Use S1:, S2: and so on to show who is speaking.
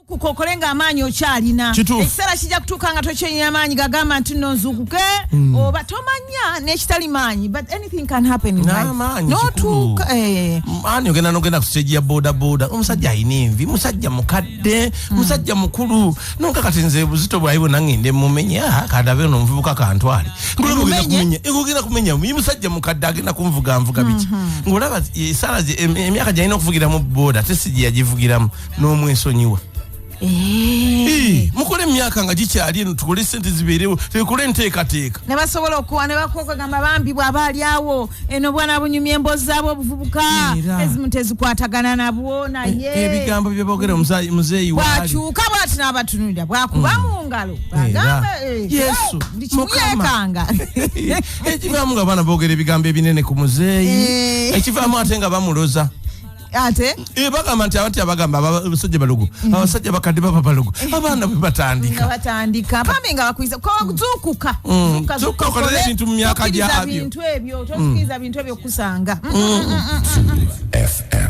S1: Zuukuka okole ng'amaanyi okyalina.
S2: Kituufu.
S1: Ekiseera kijja kutuuka nga tokyalina maanyi gagamba nti nno nzuukuke oba tomanya n'ekitali maanyi, but anything can happen in life.
S2: N'amaanyi.
S1: N'otuuka
S2: Ani ogenda nogenda ku stage ya boda boda, omusajja alina envi, musajja mukadde, musajja mukulu, nonka kati nze buzito bwayi bwonna ngende mumenye. Ah, kandabe ono omuvubuka kantwale. Ngolaba ogenda
S1: Mumenye?
S2: kumenya, ogenda kumenya musajja mukadde agenda kunvuga nvuga biki, ng'olaba esaala emyaka gyalina okuvugiramu boda te si gye yagivugiramu, n'omwesonyiwa. Mukole emyaka nga gikyali eno, tukole sente zibeerewo, tukole enteekateeka.
S1: Ne basobola okuwa ne bakokagamba bambi bw'aba ali awo eno bwana bunyumya emboozi zaabwe obuvubuka ezimu tezikwatagana nabwo, naye
S2: Ebigambo bye boogera muzeeyi waali
S1: bwakyuka bwati n'abatunulira, bwakuba mu ngalo, bwagamba
S2: Yesu,
S1: buli kimu
S2: Mukama.
S1: yeekanga.
S2: Ekivaamu nga abaana boogera ebigambo ebinene ku muzeeyi, ekivaamu ate nga bamuloza.
S1: Ate
S2: Bagamba nti abati abagamba abasajja balogo, abasajja bakadde baba balogo, abaana bwe
S1: nga
S2: batandika.
S1: Batandika bambi nga bakuyisa kozuukuka.
S2: Zuukuka okolere ebintu mu myaka gyabyo.
S1: Bintu ebyo, tokkiriza bintu ebyo kusanga.
S3: FM.